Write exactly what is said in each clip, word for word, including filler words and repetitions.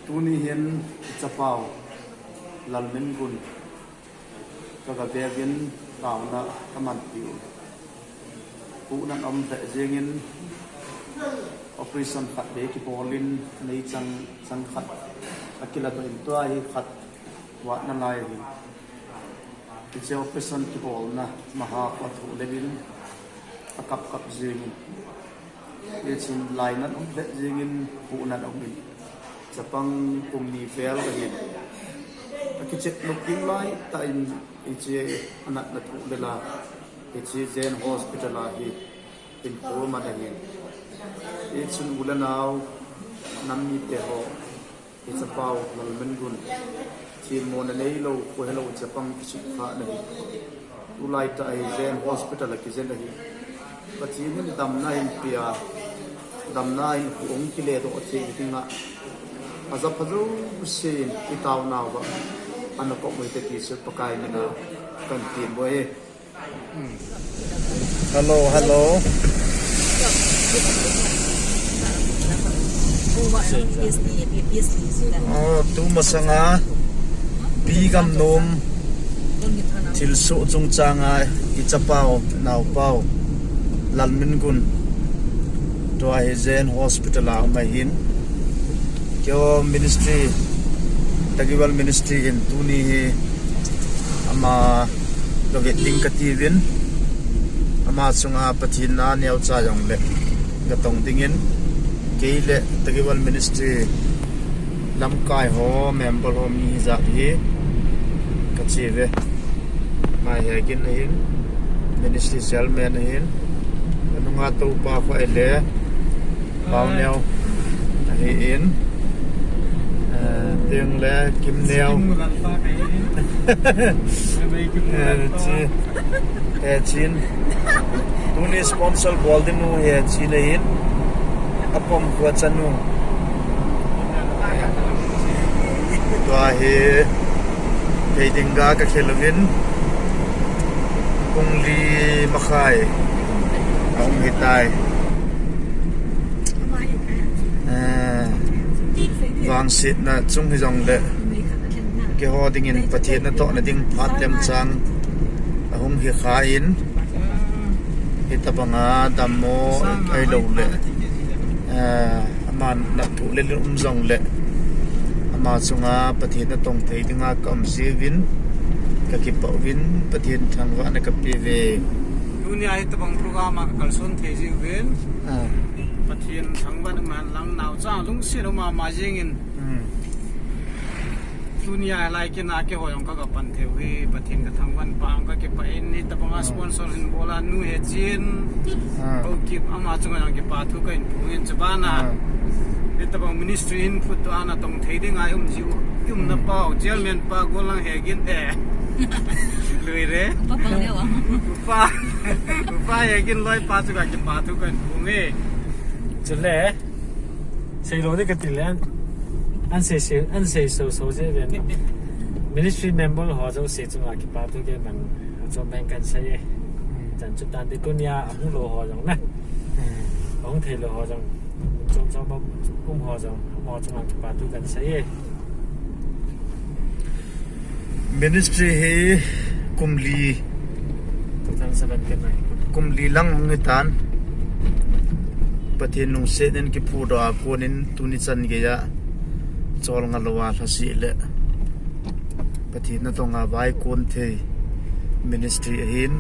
Tuni hin i chapau Lalmingun ka ga veuvin taona ka manpi u. Huhna um lheh jengin operation khat beh kibol in meichang chang khat a kila doh in tua hi khat vatna lai ahi. Hiche operation kibolna maha kho a thoh lelin a kap kap jengin. Hichun lainat um lheh jengin huhna um in. Chapang kum ni vel ahin. A kichep nop ding lai tah in hiche a natna thoh lela hiche Zen Hospital a hi in kol man ahin. Hichun u le nao nam mite ho. Hi chapau Lalmingun. Themmo na neilou, kho helou chapang kichep kha na hi. Tulai tah hi Zen Hospital a kijen ahi. Pathen in damna hin pia. Damna hin kho hung kile doh thei dinga. A ja pha jousen i taonauva ana kop u hite ti chu Pakai mina kan tin bou e. Hello, hello. Oh, tu masanga Pi Gamnom thilsoh chungchanga i chapau, naopau Lalmingun tua hi Zen Hospital a um ahin. Keiho ministry, Tagiwal ministry in tuni hi ama ga vet ding kati uvin, ama chunga Pathen na neocha jongle ga tong dingin, kei le Tagiwal ministry lamkai ho, member ho mi hijat hi ka che uve. Mai he kin ahin, ministry chairman ahin, anunga toupa kho ahile Pauneo ahin, eh, Tengle Kimneo. Eh, chi, eh, chin. Tuni sponsor bol ding u hi chin ahin. Apom kho chanu. Tua hi kei dinga ka khel uvin. Pung li makhai a um hitai. Eh, vangsetna chung hijongle keiho dingin Pathen natohna ding phat lemchang ahung hi khan, hitabanga dammo ahilou le, eh, aman natna thoh lel um jongle ama chunga Pathen natong thei dinga ka um jiuvin, ka kipah uvin, Pathen thangvahna ka pe uve. Tunia hitabang program a ka kalson thei jiuvin. Ah. Pathen thangvahna man lang, naocha lungset um mama jingin. Hmm. Tunia lai kina keiho jong ka ga pan thei u hi, Pathen ka thangvah pah, ka kipah in, hitabanga sponsor hin bol a nu he chin. Ah. Ko kip ama chunga jong kipa thu ka hin phong in, chubana. Ah. Hitabang ministry in phut to ana tong thei dinga i um jiu, i umna pau, chairman pa Gollang he kin e. Lui re. Pa pa le wa. Pa, pa he kin loi pa chu ka kipa thu ka hin phong e. Chule. Seilou ding kati le, an, an sei sei, an sei so so je ven. Ministry member ho jouse chunga kipa thu kei man, achom bang kan sei e. Chan chu tan ti tunia ahung lou ho jong na. Ahung thei lou ho jong. Chom chom bang kum ho jong, amaho chunga kipa thu kan sei e. Ministry hi kum li, two thousand seven ke mai. Kum li lang hung hitan. Pathen lungset in kiphudoh a konin tuni chan geiya cholngah louva lhasih le Pathen natonga vaikon thei ministry ahin.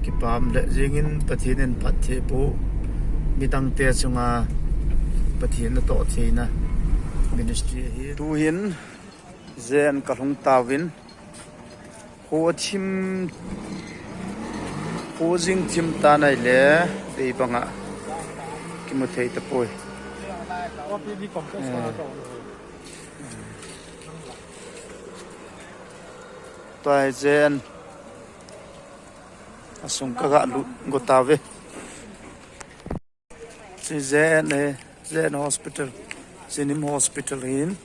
Kipah lheh jengin Pathen in phatthei boh, midangte chunga Pathen natoh theina ministry ahi. Tuhin Zen ka lhung tauvin. Kho thim, kho jing thim tan ahile, dei banga kimu thei tapoi. Eh. Tua hi Zen asung ka ga lut go tauve. Chi Zen e, Zen Hospital, Zen Hospital hin.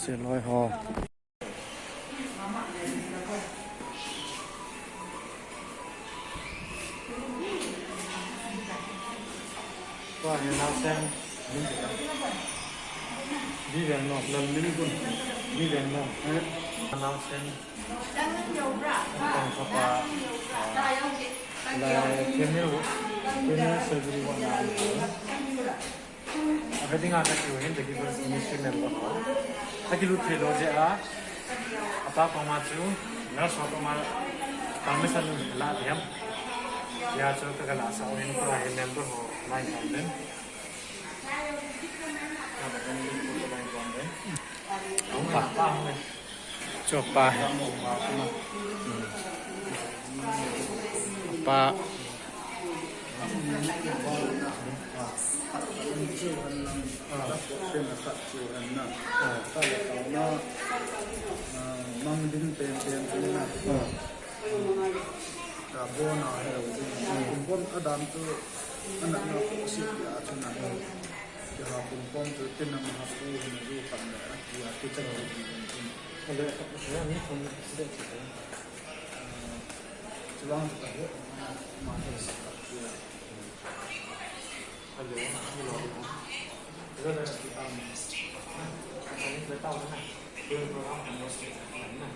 Siloi ho. Tua hi naosen, Vivian no, Lalmingun, Vivian no, eh, naosen, Tang Papa, ah, la Camille, Camille surgery ward na. Abeti nga ka kiu hin the Givers Ministry member ho. Akilut thei lou jeh a, apa koma chu, nurse ho koma permission la diam. Ya chu ka la sa hin tua hin member ho, line kan den. Chopa. Pa. Mang din pen pen pen na. Ka bon a hello. Bon adam tu anak na ko si ya tu na. Kiha pum pom chu tin a maha pu hin a ju khat le a kia tu chang chu hin hin. Ale ka pu sa ni thum de chu. Chulang chu ta he ma he sa ka kia. Ale ni lo. Lo na ki tam. Ani le tao na. Program mo se na.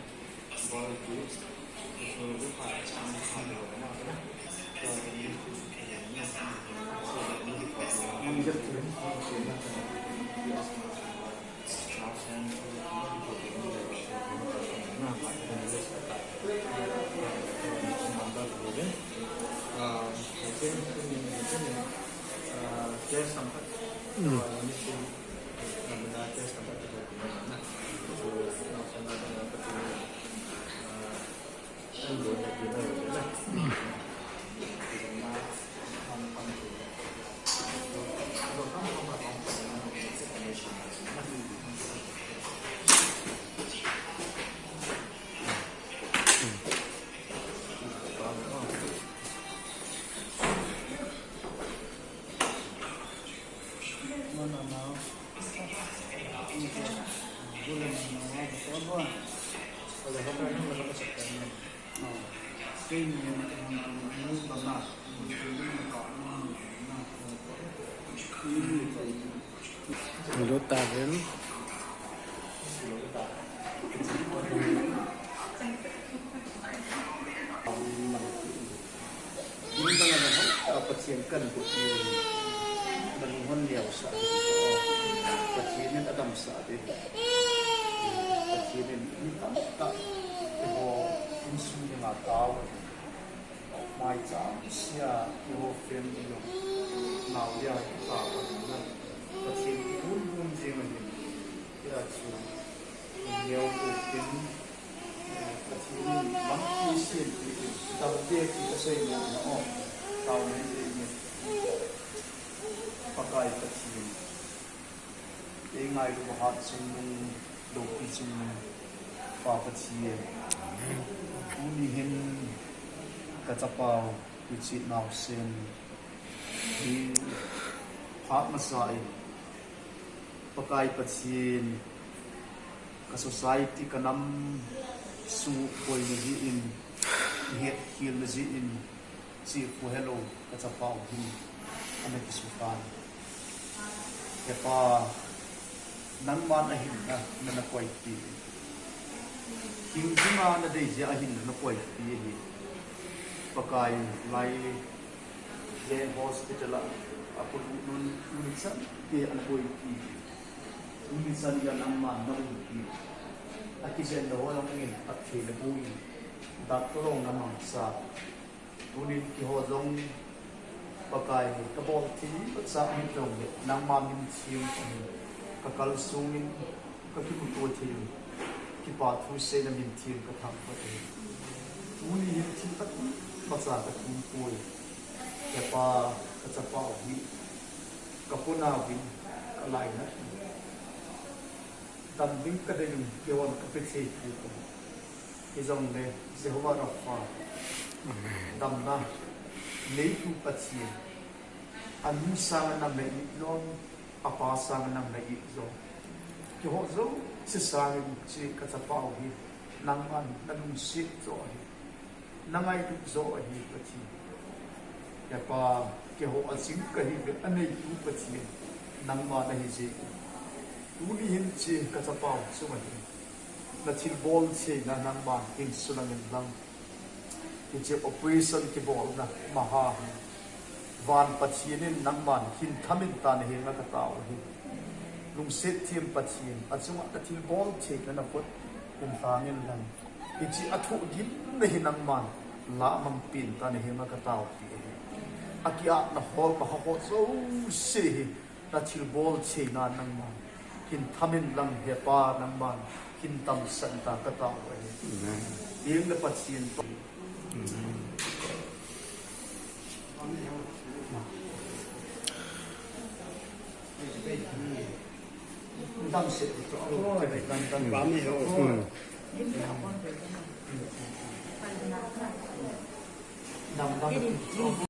Lut ta ven. Min dang a nang hon ta Pathen kan bu ti. Nang hon liau sa. Pathen in adam sa de. Pathen in mi tam ta. Ho insung ni nga tao. Mai chang sia ho fen ni lo. Nau lia ta pa na. Pathen ki bun bun jing ni. Ya chu. Neo ku kin. Pathen in lampi siam pi, damte pi kasei nom na o. Tao nei te ni. Pakai Pathen. Ei ngailu hat chungnung, loupi chungnung. Pa Pathen. Tuni hin ka chapau, hiche naosen. Hi phat masa in. Pakai Pathen. Ka society, ka nam sung boina jeh in, ihet khel na jeh in, chekhu helou ka chapau hin ana kisu tan. He Pa, nangman ahinna nana koipi. Hing dinga nadei jeh a ahinna nana koipi ahi. Pakai lai Jain Hospital a, apolut nun, tuni chan gei ana boipi. Tuni chan gei nangman nalungpi. Akijen na ho jong in, athei le bu in. Doctor jong namangcha. Tunin keiho jong Pakai kabol thei imacha um jongle, nangma min theng in, kakalsong in, kakimuto thei in, kipa thu seina min theng kathangvah e. Tuni hin thil khat imacha kathum poi. He Pa, kachapau hi, kapona uvin, kalainat in. Dam ding kadei in, keihon kape thei poi. Hijongle, Jehovah Rapha, damna neitu Pathen, anu sanga nang na it jong, apa sanga nang na it jong, keiho jouse sangin hiche kachapau hi, nangman nalungset joh ahi, nangailut joh ahi Pathen. Hepa, keiho a jing kahiuve, aneitu Pathen, nangma nahi jeh in. Tuni hin hiche kachapau chunga hin, nathilbol theina nangman hin sulang inlang. Hiche operation kibolna maha hi, van Pathen in nangman hin thamin ta nahenga katao ahi. Lungsetthem Pathen, achunga nathilbol theina nakhut hin lhang inlang. Hiche athoh gimna hi nangman lamang pen ta nahenga kataopi ahi. Akiatna ho, maha ho jouse hi, nathilbol theina nangman hin thamin lang Hepa, nangman hin damsah in ta katao ahi. Amen. Ding le Pathen to. Amen. Damsah to. Amen. Dam, dam.